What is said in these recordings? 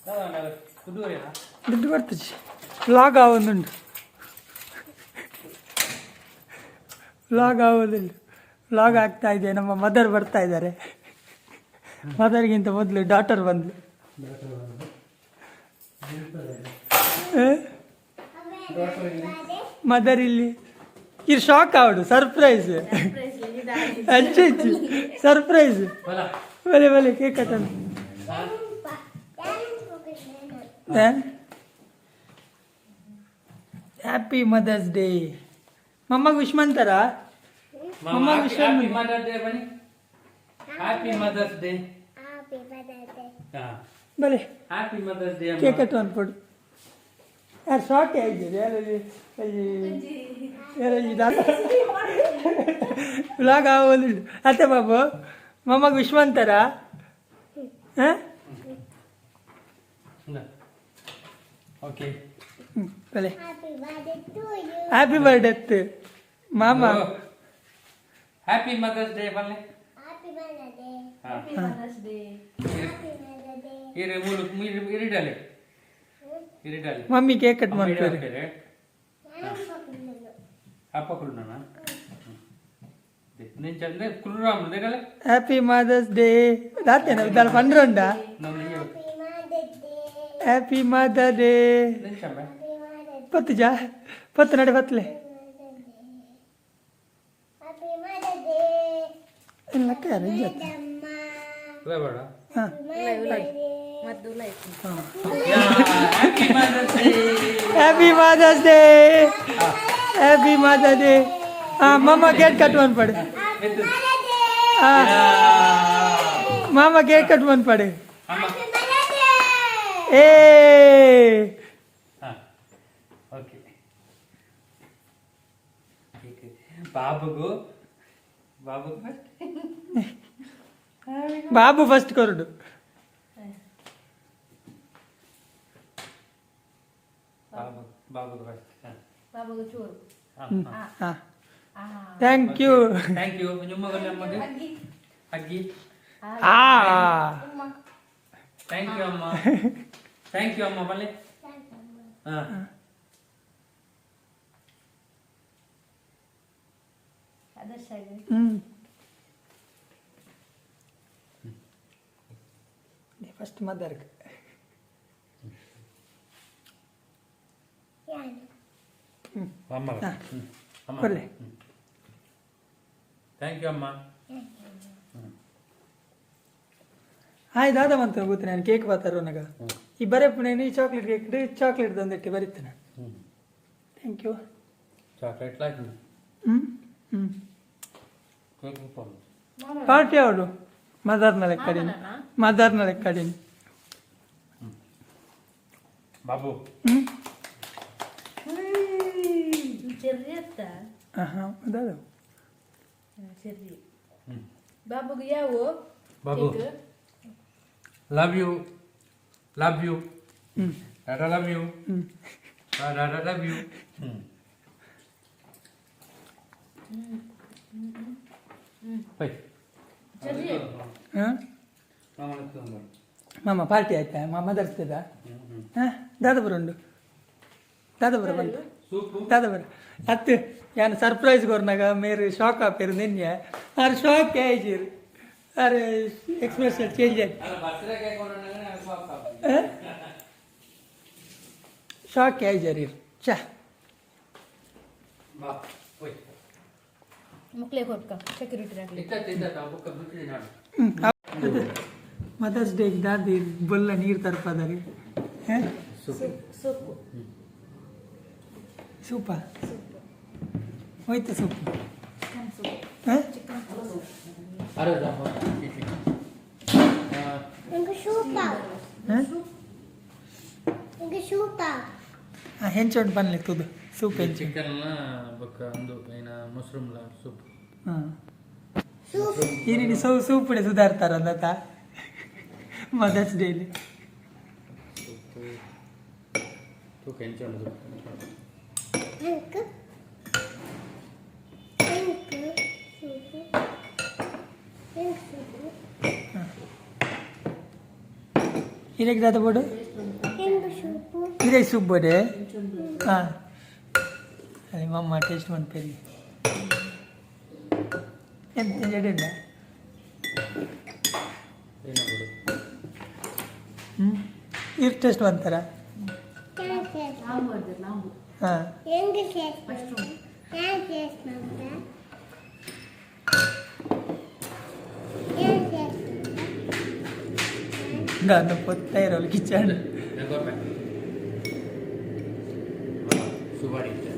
ದುಡ್ಡು ಬರ್ತದೆ. ವ್ಲಾಗ್ ಆವೊಂದುಂಡು, ವ್ಲಾಗ್ ಆಗೋದಿಲ್ಲ. ವ್ಲಾಗ್ ಆಗ್ತಾ ಇದೆ. ನಮ್ಮ ಮದರ್ ಬರ್ತಾ ಇದ್ದಾರೆ. ಮದರ್ಗಿಂತ ಮೊದಲು ಡಾಟರ್ ಬಂದ್ಲು. ಹ? ಮದರ್ ಇಲ್ಲಿ. ಇದು ಶಾಕ್ ಆವಡು. ಸರ್ಪ್ರೈಸ್ ಅಂಚೆ ಸರ್ಪ್ರೈಸ್. ಬಲೆ ಬಲೆ, ಕೇಕ್ ಕಟ್ಟಣ. Happy mother's day. ಮಮ್ಮಗೆ ವಿಶ್ ಮಂತಾರಾ? ಮಮ್ಮ ವಿಶ್. ಹ್ಯಾಪಿ ಮದರ್ಸ್ ಡೇ ಬನ್ನಿ. Happy mother's day. Happy birthday. ಬಲೆ. Happy mother's day. ಕೇಕ್ ಕಟ್ಟು ಅನ್ಕೊಡು. ಯಾರು ಶಾಕ್ ಆಗಿದ್ದೀರಿ? ಯಾರಲ್ಲಿ ಅಲ್ಲಿ ಯಾರಲ್ಲಿ? ವ್ಲಾಗ್ ಆಗೋದಿಲ್ಲ ಅತ್ತೆ. ಬಾಬು, ಮಮ್ಮಗೆ ವಿಶ್ ಮಂತಾರಾ? ಹಾಂ. ಓಕೆ. ಬಲೆ. Happy birthday to you. Happy birthday ಮಾಮ. ಹ್ಯಾಪಿ ಮದರ್ಸ್ ಡೇ ಬನ್ನಿ. Happy birthday. Happy mother's day. Happy birthday. ಇರು ಮೂಲು ಇರಿಡಲೆ ಇರಿಡಲೆ. ಮಮ್ಮಿ ಕೇಕ್ ಕಟ್ ಮಾಡ್ತಾರೆ. ಅಪ್ಪ ಕುಳ್ಳ ನಿಂಚಂದ್ರೆ ಕುಳ್ಳುರಾಮ್ ದೇಡಲೆ. ಹ್ಯಾಪಿ ಮದರ್ಸ್ ಡೇ ದಾತೇನ ಇದ್ದಾಳೆ ಪಂಡ್ರೊಂಡ. Happy mother's day. Happy mother day. ನಿಂಚಂಬೆ. Happy mother's ಪತ್ತು ಜಾ ಪತ್ತು ನಡೆ ಬತ್ತಲೆ. Happy mother's day. ಲೆಕ್ಕ ಯಾರು ಇಂಜತ್. ಅಮ್ಮ. ಬೇಡ. ಹಾಂ. ಮತ್ತು like. Happy mother's day. Happy mother's day, happy mother's day. ಹಾಂ ಮಾಮ, ಕೇಕ್ ಕಟ್ ಪಡೆ. ಹಾಂ ಮಾಮ, ಕೇಕ್ ಕಟ್ ಪಡೆ. ಅಮ್ಮ. Happy mother's day. ಏ. ಓಕೆ, ಬಾಬುಗು ಬಾಬುಗು ಫಸ್ಟ್. ಬಾಬು ಫಸ್ಟ್ ಕೊರಡು. ಬಾಬು, ಬಾಬುಗು ಫಸ್ಟ್. ಬಾಬುಗೆ ಚೂರು. ಹಾಂ, thank you. Thank you. ನಿಮ್ಮಗ ನಮಗೆ ಅಗ್ಗಿ. ಆ. Thank you ಅಮ್ಮ, thank you ಅಮ್ಮ ಬಲ್ಲೆ. ಹಾಂ. ಆದರ್ಶ ಆಗಿ. ಹ್ಞೂ, ಫಸ್ಟ್ ಮದರ್ಗೆ. ಯಾರು? ಅಮ್ಮ. ಅಮ್ಮ. ಕೊಡ್ಲೆ. Thank you ಅಮ್ಮ. ಹಾಯ್ ದಾದ ಮಂತ ಗೊತ್ತು. ನಾನು ಕೇಕ್ ಬಾತಾರ ನಗ ಈ ಬರೆ ಪುಣೆ ಚಾಕ್ಲೇಟ್ ಕೇಕ್ ಚಾಕ್ಲೇಟ್ ತಂದಿಟ್ಟು ಬರೀತೇನೆ. Thank you. Chocolate like. ಹ್ಞೂ ಹ್ಞೂ. ಕೇಕ್. ಪಾರ್ಟಿ ಅವಳು ಮದರ್ನ ಲೆಕ್ಕಡಿನಿ, ಮದರ್ನ ಲೆಕ್ಕಡಿನಿ. ಬಾಬು. ಹ್ಞೂ. ಚೆರ್ರಿ ಅತ್ತ. ಹಾಂ ಹಾಂ, ದಾದ. ಚೆರ್ರಿ. ಬಾಬುಗೆ ಯಾವ Babu. Cake? Love you, love you. ಹ್ಞೂ. Tata, love you. ಹ್ಞೂ. Tata, love you. Bye. Cherry. ಹಾಂ ಮಾಮ, ಪಾರ್ಟಿ ಆಯ್ತಾ? ಮಾಮ ಮದರ್ಸ್ತಿದ. ಹಾಂ, ದಾದಪುರ ಉಂಡು. ದಾದಪುರ ಬಂತು. ಸೂಪು. ದಾದಪುರ ಅತ್ತು. ಯಾನ್ ಸರ್ಪ್ರೈಸ್ ಕೊರ್ನಾಗ ಮೇರು ಶಾಕ್ ಆಪೇರು. ನಿನ್ನೆ ಆರು ಶಾಕ್ ಆಯ್ಚಿರು. ಆರು ಎಕ್ಸ್ಪ್ರೆಷನ್ ಚೇಂಜ್ ಆಯ್ತು. ಶಾಕ್ ಆಯ್ಜಾರಿ. ಚಾ. ಬಾ ಓಯ್. ಮುಕ್ಲೆ ಕೊರ್ಕ ಸೆಕ್ಯೂರಿಟಿ ಆಗಲಿ. ಇತ್ತ ಇತ್ತ ಬುಕ್ಕ ಬಿಟ್ಟಿದ್ದೀನಿ ನಾನು. ಮದರ್ಸ್ ಡೇ ದಾದಿ ಬೊಲ್ಲ ನೀರು ತರ್ಪದರಿ. ಸೊಪ್ಪು. ಸೂಪ. ಸೊಪ್ಪು. ಹೋಯ್ತು ಸೂಪ್. Chicken soup. ಹಾಂ. Chicken soup. ಅರೆ. ನಂಗೆ ಸೂಪ್. ಹಾಂ. ನಂಗೆ ಸೂಪ್. ಹೆಂಚೋಂಡು ಬನ್ನಿ ತುದು ಸೂಪ್ ಹೆಂಚು. ಚಿಕನ್ ಬೊಕ್ಕ ಒಂದು ಏನ ಮಶ್ರೂಮ್ ಸೂಪ್. ಹಾಂ. ಸೂಪ್. ಈ ಸೌ ಸೂಪ್ ಸುಧಾರ್ತಾರ ಅಂದತ ಮದರ್ಸ್ ಡೇಲಿ. ಸೂಪ್ ತೂಕ ಹೆಂಚು. ನಂಗೆ ನಂಗೆ ಸೂಪ್, ನಂಗೆ ಸೂಪ್. ಇರೆಗ್ ದಾದ ಬೋಡು? ಎಂಕ್ ಸೂಪು. ಇರೆ ಸೂಪ್ ಬೋಡೆ. ಹಾಂ, ಅದೇ ಮಮ್ಮ ಟೇಸ್ಟ್ ಮನ್ಪೇರಿ. ಎಂತ ಜಡಿಂಡ? ಏನಾಗ್ಬೋದು? ಹ್ಞೂ, ಇರ್ ಟೇಸ್ಟ್ ಬಂತಾರ. ಯಾನ್ ಟೇಸ್ಟ್? ಲಾಂಬು ಅಡ್ದು ಲಾಂಬು. ಹಾಂ. ಎಂಕ್ ಟೇಸ್ಟ್? ಫಸ್ಟ್. ಯಾನ್ ಟೇಸ್ಟ್ ಮಂತ? ಯಾನ್ ಟೇಸ್ಟ್? ನಾನು ಪೊತ್ತ ಇರೋಲ್ಲ ಕಿಚನ್. ಕೊರ್ಪೆ ಸುಬಾಡಿ ಇತ್ತೆ,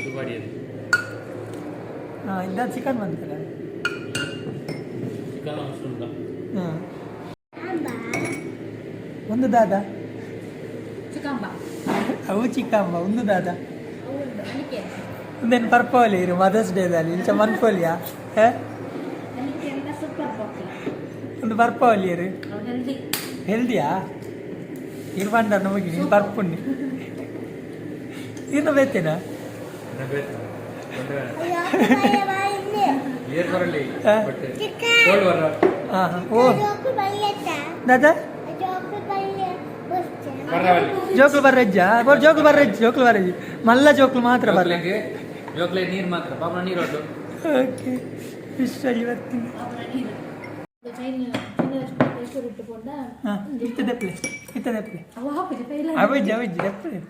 ಸುಬಾಡಿ ಅದು. ಹಾಂ, ಇಂದ ಚಿಕನ್ ಬಂತಲ್ಲ. ಚಿಕನ್ ಉಂಟ. ಹಾಂ. ಅಂಬಾ. ಒಂದು ದಾದ? ಚಿಕ್ಕಂಬ. ಅವು ಚಿಕ್ಕಂಬ, ಒಂದು ದಾದ? ಅವು ಅನಿಕೆ. ಒಂದೇನು ಪರ್ಪೋಲಿ ಇರು ಮದರ್ಸ್ ಡೇದಲ್ಲಿ ಇಂಚ ಮನ್ಪೋಲಿಯಾ ಹೇ? ಅನಿಕೆ ಎಲ್ಲ ಸೂಪರ್ ಬಾಕ್ಲ. ಒಂದು ಪರ್ಪೋಲಿ ಇರು. ಅವು ಹೆಲ್ದಿ. ಹೆಲ್ದಿಯಾ? ಇರ್ಬಂಡ ನಮಗೆ ನೀನು ಪರ್ಪುಂಡಿ ಇನ್ನು ಬೇತೇನಾ? ಏರ್ ಬರಲಿ. ಹಾ. But chicken. ಕೋಲ್ಡ್ ಬರ. ಹಾಂ ಹಾಂ, ಓ ದಾದಾ. ಬರವಲ್ಲಿ. ಜೋಕ್ಲು ಬರ್ರೆಜ್ಜ, ಜೋಕ್ಲು ಬರ್ರೆಜ್ಜ, ಜೋಕ್ಲು ಬರ್ರೆಜ್ಜಿ, ಮಲ್ಲ ಜೋಕ್ಲು ಮಾತ್ರ ಬರ್ರೆ. ಜೋಕ್ಲೆಗೆ ಜೋಕ್ಲೆ ನೀರು ಮಾತ್ರ ಪಾಪ, ನೀರು ಒಟ್ಟು. ಓಕೆ, ವಿಶ್ವ ಬರ್ತೀನಿ. ಅವರ ನೀರು ಚೈನಾ ಚೈನಾ ರೆಸ್ಟೋರೆಂಟ್ ಪೋಂಡ. ಹಾಂ, ಇತ್ತದಪ್ಲೆ ಇತ್ತದಪ್ಲೆ. ಅವ ಹಾಕುಜಿ ಫೈಲ್. ಅವಿಜ್ ಅವಿಜ್ ದಪ್ಪಲೆ.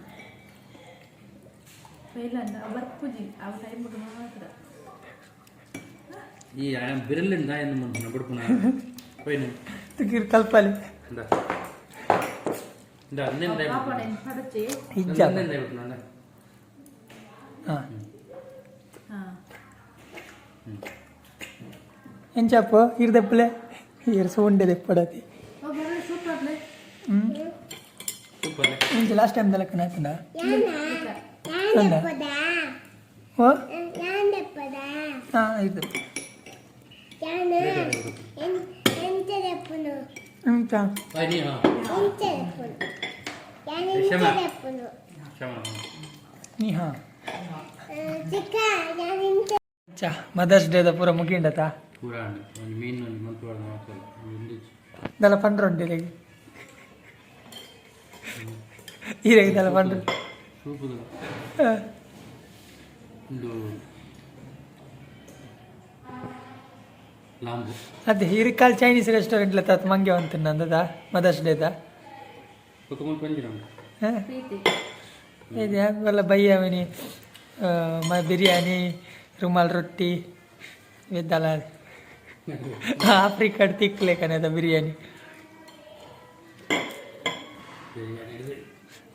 ಫೈಲ್ ಅಂದ ಬರ್ಪುಜಿ ಅವ ಟೈಮ್ ಮಾತ್ರ. ಈ ಬಿರಲಿಂದ ಏನು ಮನ್ಪುನ ಬುಡ್ಪುನ ಹೋಯ್ನು. ತುಕಿರ್ ಕಲ್ಪಲೆ. ಇಂದ ಇಂದ ಅಂದೇನು. ಪಾಪಣ ಪಡಚೆ. ಇಜ್ಜ. ಅಂದೇನು ಬಿಡ್ಪುನ ಅಂದ. ಹಾಂ. ಹಾ. ಎಂಚಪ್ಪ ಇರ್ದಪ್ಪಲೆ ಇರ್ ಸೋಂಡೆ ದೆಪ್ಪಡತಿ. ಅವ ಬರ ಸೂಪರ್ ಅಪ್ಲೆ. ಹ್ಞೂ. ಸೂಪರ್. ಇಂಚ ಲಾಸ್ಟ್ ಟೈಮ್ ದಲಕ್ಕ ನಾತಂಡ. ಓ ಹಾಂ, ಇದು ಎಂತ? ಬಾಯ್ ನೀ. ಹಾಂ, ಕ್ಷಮ. ನೀ ಹಾಂ ಚ ಮದರ್ಸ್ ಡೇದ ಪೂರ ಮುಗಿಂಡತ. ಪೂರ ಒಂದು ಮೀನು ಒಂದು ಮಂತ್ ಮಾತ್ರ ಒಂದು. ದಲ ಪಂಡ್ರೊಂಡು ಇರೆಗ್ ಇರೆಗ್ ದಲ ಪಂಡ್ರು. ಸೂಪುದ ಒಂದು ಲಾಂಬು. ಅದೇ ಹಿರಿಕಾಲ್ ಚೈನೀಸ್ ರೆಸ್ಟೋರೆಂಟ್ ತಾತ್ ಮಂಗೆ ಅಂತ ನಂದದ ಮದರ್ಸ್ ಡೇದ. ఒక ಮುಲ್ಪ ಪಂಜಿನ ಉಂಟು. ಹಾಂ. ಪ್ರೀತಿ. ಇದು ಎಲ್ಲ ಬಯ್ಯವಿನಿ ಬಿರಿಯಾನಿ, ರುಮಾಲ್ ರೊಟ್ಟಿ ಇದ್ದಲ್ಲ, ಆಫ್ರಿಕಾಡ್ ತಿಕ್ಲೆ ಕನೆದ ಬಿರಿಯಾನಿ. ಬಿರಿಯಾನಿ.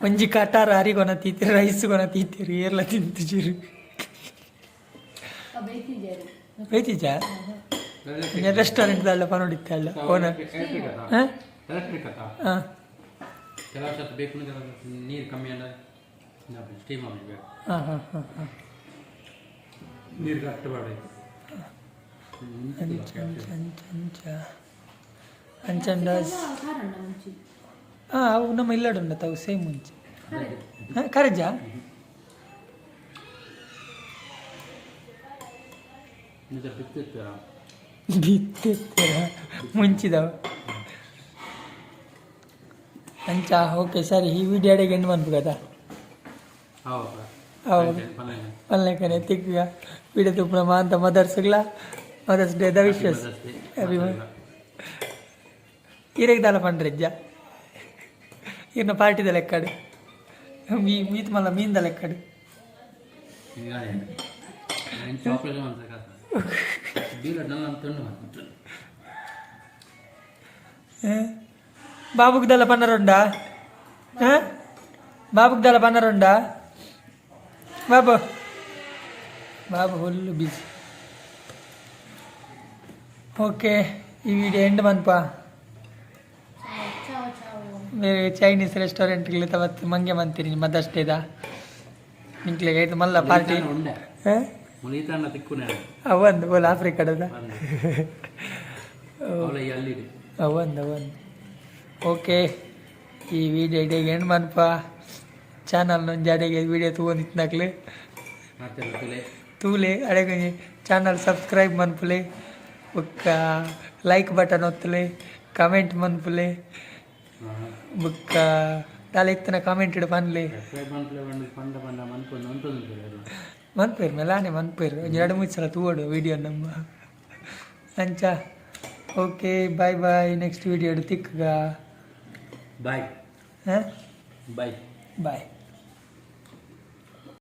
ಒಂಜಿ ಕಟಾರ ಅರಿಗೊನ ತೀತಿರಿ, ರೈಸ್ ಗೊನ ತೀತಿರಿ, ಏರ್ಲ ತಿಂತಿಜಿರು. ಬೇಯ್ತಿದ್ಯಾರು. ಬೈತಿಜ ರೆಸ್ಟೋರೆಂಟ್ ದಲ್ಲ ಪನೋಡಿತ್ತಲ್ಲ ಓನರ್. ಎಲೆಕ್ಟ್ರಿಕ್ ಅತ್ತ. ಹಾಂ. ಎಲೆಕ್ಟ್ರಿಕ್ ಅತ್ತ. ಹಾಂ. ಕೆಲವು ಸತ್ ಬೇಕು, ಕೆಲವು ನೀರು ಕಮ್ಮಿ ಅಂದ್ರೆ ಸ್ಟೀಮ್ ಆಗಬೇಕು. ಹಾಂ ಹಾಂ ಹಾಂ ಹಾಂ. ನೀರು ಕರೆಕ್ಟ್ ಬೇಡ. ಅಂಚ ಅಂಚ ಅಂಚ ಅಂಚ ಅಂಚಂಡ. ಕಾರಣ ಮುಂಚಿ. ಹಾಂ, ಅವು ನಮ್ಮ ಇಲ್ಲಡುಂಡ ಅವು ಸೇಮ್ ಮುಂಚೆ. ಹಾಂ, ಕರಜ. ನಿಜ ಬಿತ್ತಿತ್ತು. ಬಿತ್ತಿತ್ತೀರ ಮುಂಚಿದವು ಅಂಚ. ಓಕೆ, ಸರಿ, ಈ ವಿಡಿಯೋ ಅಡೆಗೆ ಎಂಡ್ ಮನ್ಪು. ಹೌದಾ? ಹೌದು. ಪಲ್ಲೆಕನೆ ತಿಕ್ಕ ವಿಡಿಯೋ ತುಪ್ಪಣ ಮಾಂತ ಮದರ್ಸ್ಗ್ಲ ಮದರ್ಸ್ ಡೇದ ವಿಶಸ್. ಇರೆಗ್ ದಾಲ ಪಂಡ್ರೆಜ್ಜ ಇರ್ನ ಪಾರ್ಟಿದ ಲೆಕ್ಕಡು ಮೀ ಮೀತ್ ಮಲ್ಲ ಮೀನ್ದ ಲೆಕ್ಕಡು. ಆಪರೇಷನ್ ಅಂತ ಬೀರ ನನ್ನ ತುಂಡು. ಬಾಬುಗ್ ದಾಲ ಪನ್ನರುಂಡ? ಹಾಂ, ಬಾಬುಗ್ ದಾಲ ಪನ್ನರುಂಡ? ಬಾಬು ಬಾಬು ಫುಲ್ ಬಿಸಿ. ಓಕೆ, ಈ ವಿಡಿಯೋ ಎಂಡ್ ಮನ್ಪ. ಚಾವ್ ಚಾವ್. ಬೇರೆ ಚೈನೀಸ್ ರೆಸ್ಟೋರೆಂಟ್ಗಳು ತವತ್ತು ಮಂಗೆ ಮಂತೀರಿ ಮದರ್ಸ್ ಡೇದ ನಿಂಕ್ಲೆಗ್ ಐತು ಮಲ್ಲ ಪಾರ್ಟಿ. ಉಂಡೆ. ಮುಲೀತಾನ ತಿಕ್ಕುನೆ. ಅವಂದು ಬೋಲ ಆಫ್ರಿಕಾದ. ಅವಳ ಅಲ್ಲಿದೆ. ಅವಂದು ಅವಂದು. ಓಕೆ, ಈ ವಿಡಿಯೋ ಇಡೆಗೆ ಎಂಡ್ ಮನ್ಪ. ಚಾನಲ್ ಒಂಜಿ ಅಡೆಗೆ ವಿಡಿಯೋ ತೂವೊಂದಿತ್ನಕ್ಲೆ ಮತ್ತೆ ತುಲೆ. ತೂಲೆ, ಅಡೆಗೆ ಚಾನಲ್ ಸಬ್ಸ್ಕ್ರೈಬ್ ಮನ್ಪುಲೆ, ಬೊಕ್ಕ ಲೈಕ್ ಬಟನ್ ಒತ್ತುಲೆ. ಕಮೆಂಟ್ ಮನ್ಪುಲೆ. ಬುಕ್ಕ ದಾಲ ಇತ್ತಿನ ಕಾಮೆಂಟ್ ಇಡು ಪನ್ಲೆ. ಸಬ್ಸ್ಕ್ರೈಬ್ ಮನ್ಪುಲೆ ಪಂಡ ಪಂಡ ಪಂಡ ಮನ್ಪೊಂದು ಉಂಟು. ಮನ್ಪೇರು ಮೆಲಾನೆ ಮನ್ಪೇರು. ಒಂಜಿ ಎರಡು ಮೂರು ಸಲ ತೂವಡು ವಿಡಿಯೋ ನಮ್ಮ ಅಂಚ. Okay, bye bye, next video ತಿಕ್ಕಗ. ಬಾಯ್. ಹಾಂ. ಬಾಯ್. ಬಾಯ್.